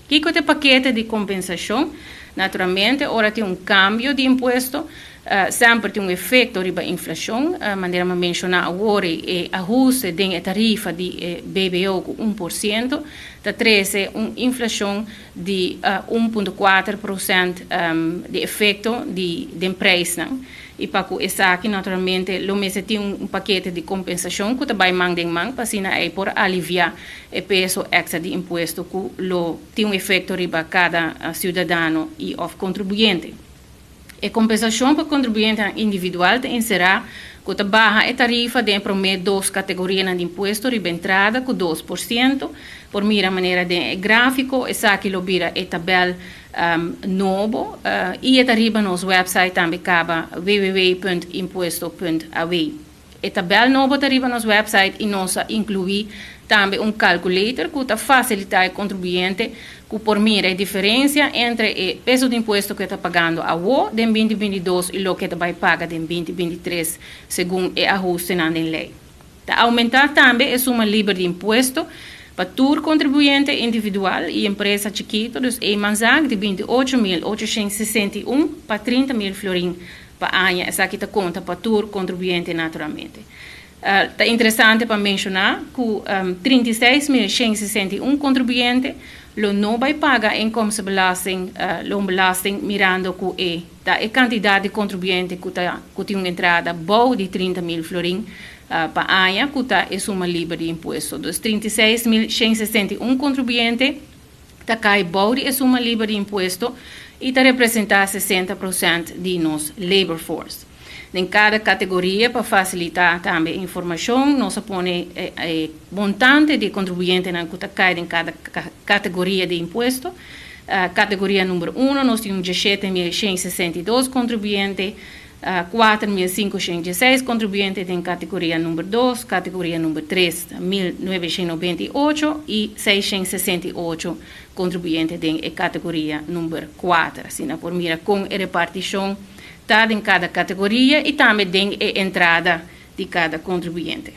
Kiko ta e pakete di kompensashon? Naturalmente, ora tin un kambio di impuesto, semper tin un efekto riba inflashon. Manera mi a menshoná awor, e ahuste den e tarifa di e BBO ku 1% ta trese un inflashon di 1.4% di efekto di den preisnan. I pa ku esaki naturalmente lo mester tin un pakete di kompensashon ku ta bai man den man pa asina ei por aliviá e peso èkstra di impuesto ku lo tin un efekto riba kada siudadano i òf kontribuyente. E kompensashon pa kontribuyentenan individual ta enserá ku ta baha e tarifa den e promé dos kategorianan di impuesto riba entrada ku 2%. Por mira manera den e gráfiko, esaki lo bira e tabèl nobo i e ta riba nos wèpsait tambe kaba www.impuesto.aw. E tabèl nobo ta riba nos wèpsait i nos a inkluí tambe un kalkulator ku ta fasilitá e kontribuyente ku por mira e diferensia entre e peso di impuesto ku e ta pagando awo den 2022 i loke e ta bai paga den 2023 segun e ahustenan den lei. Ta oumentá tambe e suma liber di impuesto pa tur kontribuyente individual i empresa chikitu, dus eenmanszaak di 28.861 pa 30.000 florin pa aña. Esaki ta konta pa tur kontribuyente naturalmente. Ta interesante pa menshoná ku 36.161 kontribuyente lo no bai paga inkomstenbelasting, loonbelasting, mirando ku e ta e kantidat di kontribuyente ku ta ku tin un entrada bou di 30.000 florin pa aña ku ta e suma liber di impuesto. Dus 36.161 kontribuyente ta kai bou di e suma liber di impuesto i ta representá 60% di nos labor force. Den kada kategoria pa fasilitá tambe informashon nos a pone e montante di kontribuyentenan ku ta kai den kada kategoria di impuesto. Kategoria number uno nos tin un 17.162 kontribuyente, 4.516 kontribuyente den kategoria number dos, kategoria number tres 1.998 i 668 kontribuyente den e kategoria number kuater. Asina por mira kon e repartishon ta den kada kategoria i tambe den e entrada di kada kontribuyente.